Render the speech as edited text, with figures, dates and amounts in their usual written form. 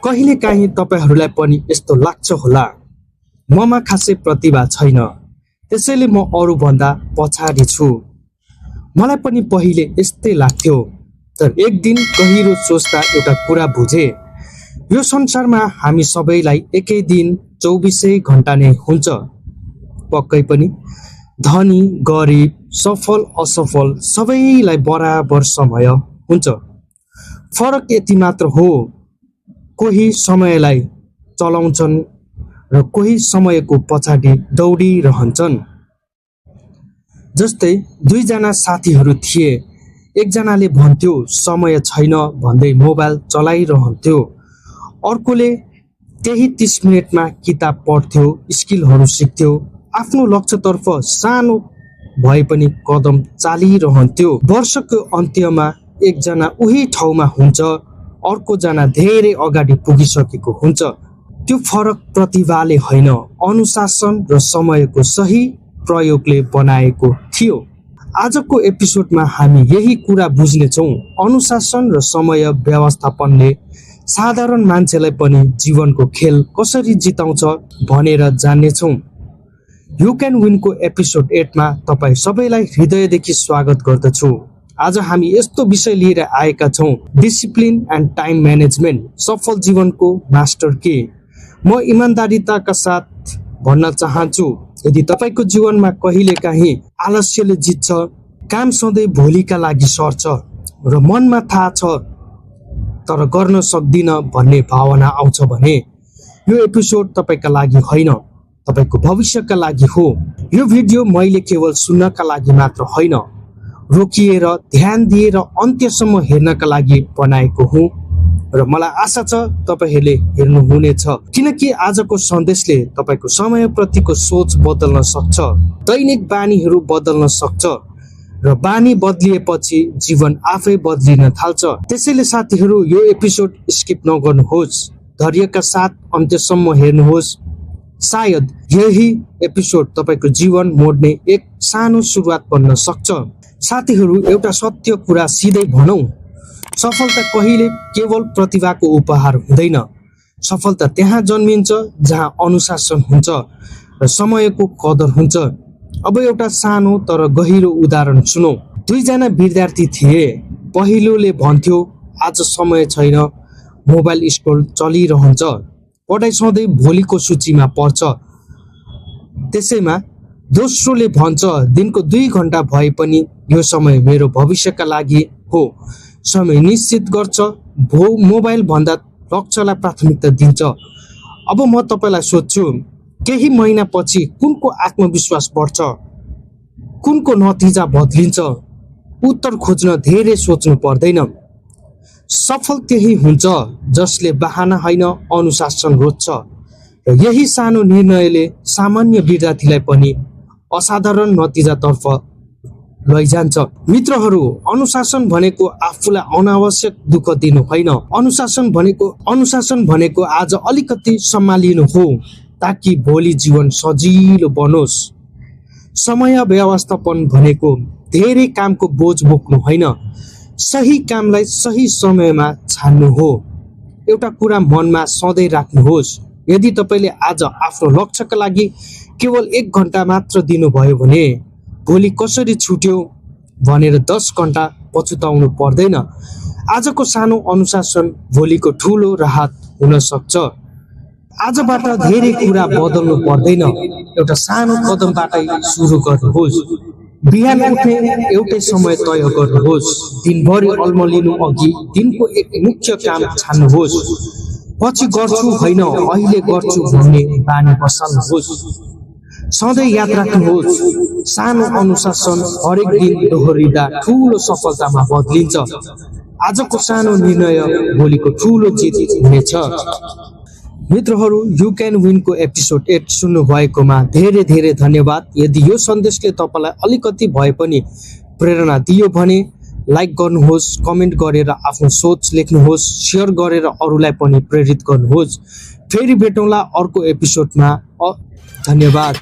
कहिले काहीँ तपाईहरूलाई पनि यस्तो लाग्छ होला, ममा खासै प्रतिभा छैन, त्यसैले म अरूभन्दा पछाडि छु। मलाई पनि पहिले यस्तै लाग्थ्यो, तर एक दिन गहिरो सोच्दा एउटा कुरा बुझे, यो संसारमा हामी सबैलाई एकै दिन 24 घण्टा नै हुन्छ। पक्कै पनि धनी गरिब सफल असफल सबैलाई बराबर समय हुन्छ। फरक यति मात्र हो, कोही समयलाई चलाउँछन् र कोही समयको पछाडि दौडिरहन्छन्। जस्तै दुईजना साथीहरू थिए, एकजनाले भन्थ्यो समय छैन भन्दै मोबाइल चलाइरहन्थ्यो, अर्कोले त्यही 30 मिनेटमा किताब पढ्थ्यो, स्किलहरू सिक्थ्यो, आफ्नो लक्ष्यतर्फ सानो भए पनि कदम चालिरहन्थ्यो। वर्षको अन्त्यमा एकजना उही ठाउँमा हुन्छ, अर्को जना धेरै अगाडि पुगिसकेको हुन्छ। त्यो फरक प्रतिभाले होइन, अनुशासन र समयको सही प्रयोगले बनाएको थियो। आजको एपिसोडमा हामी यही कुरा बुझ्नेछौँ, अनुशासन र समय व्यवस्थापनले साधारण मान्छेलाई पनि जीवनको खेल कसरी जिताउँछ भनेर जान्नेछौँ। यु क्यान विनको एपिसोड 8 मा तपाईँ सबैलाई हृदयदेखि स्वागत गर्दछु। आज हामी यस्तो विषय लिएर आएका छौँ, डिसिप्लिन एन्ड टाइम म्यानेजमेन्ट, सफल जीवनको मास्टर के। म इमान्दारिताका साथ भन्न चाहन्छु, यदि तपाईँको जीवनमा कहिलेकाहीँ आलस्यले जित्छ, काम सधैँ भोलिका लागि सर्छ र मनमा थाहा छ तर गर्न सक्दिन भन्ने भावना आउँछ भने यो एपिसोड तपाईँका लागि होइन, तपाईँको भविष्यका लागि हो। यो भिडियो मैले केवल सुन्नका लागि मात्र होइन, रोकिएर ध्यान दिएर अन्त्यसम्म हेर्नका लागि बनाएको हुँ र मलाई आशा छ तपाईहरूले हेर्नुहुनेछ, किनकि आजको सन्देशले तपाईँको समयप्रतिको सोच बदल्न सक्छ, दैनिक बानीहरू बदल्न सक्छ र बानी बदलिएपछि जीवन आफै बदलिन थाल्छ। त्यसैले साथीहरू, यो एपिसोड स्किप नगर्नुहोस्, धैर्यका साथ अन्त्यसम्म हेर्नुहोस्। सायद यही एपिसोड तपाईँको जीवन मोड्ने एक सानो सुरुवात बन्न सक्छ। साथीहरू, एउटा सत्य कुरा सिधै भनौँ, सफलता कहिले केवल प्रतिभाको उपहार हुँदैन। सफलता त्यहाँ जन्मिन्छ जहाँ अनुशासन हुन्छ र समयको कदर हुन्छ। अब एउटा सानो तर गहिरो उदाहरण सुनौ। दुईजना विद्यार्थी थिए। पहिलोले भन्थ्यो आज समय छैन, मोबाइल स्क्रोल चलिरहन्छ, पढाइ सधैँ भोलिको सूचीमा पर्छ। त्यसैमा दोस्रोले भन्छ दिनको 2 घण्टा भए पनि यो समय मेरो भविष्यका लागि हो। समय निश्चित गर्छ, मोबाइल भन्दा लक्ष्यलाई प्राथमिकता दिन्छ। अब म तपाईलाई सोध्छु, केही महिनापछि कुनको आत्मविश्वास बढ्छ, कुनको नतिजा बदलिन्छ? उत्तर खोज्न धेरै सोच्नु पर्दैन। सफल त्यही हुन्छ जसले बहाना होइन, अनुशासन रोज्छ र यही सानो निर्णयले सामान्य विद्यार्थीलाई पनि असाधारण नतिजातर्फ लैजान्छ। मित्रहरू, अनुशासन भनेको आफूलाई अनावश्यक दुःख दिनु होइन। अनुशासन भनेको आज अलिकति सम्हालिनु हो ताकि भोलि जीवन सजिलो बनोस्। समय व्यवस्थापन भनेको धेरै कामको बोझ बोक्नु होइन, सही कामलाई सही समयमा छान्नु हो। एउटा कुरा मनमा सधैँ राख्नुहोस्, यदि तपाईँले आज आफ्नो लक्ष्यका लागि केवल 1 घण्टा मात्र दिनुभयो भने भोलि कसरी छुट्यो भनेर 10 घण्टा पछुताउनु पर्दैन। आजको सानो अनुशासन भोलिको ठुलो राहत हुन सक्छ। आजबाट धेरै कुरा बदल्नु पर्दैन, एउटा सानो कदमबाटै सुरु गर्नुहोस्। बिहान उठ्ने एउटै समय तय गर्नुहोस्। दिनभरि अल्मलिनु अघि दिनको एक मुख्य काम छान्नुहोस्। पछि गर्छु होइन, अहिले गर्छु भन्ने बानी बसाल्नुहोस्। सधैँ याद राख्नुहोस्, सानो अनुशासन हरेक दिन दोहोरिँदा ठुलो सफलतामा बदलिन्छ। आजको सानो निर्णय भोलिको ठुलो जित हुनेछ। मित्रहरू, यु क्यान विनको एपिसोड 8 सुन्नु भएकोमा धेरै धेरै धन्यवाद। यदि यो सन्देशले तपाईँलाई अलिकति भए पनि प्रेरणा दियो भने लाइक गर्नुहोस्, कमेन्ट गरेर आफ्नो सोच लेख्नुहोस्, सेयर गरेर अरूलाई पनि प्रेरित गर्नुहोस्। फेरि भेटौँला अर्को एपिसोडमा। धन्यवाद।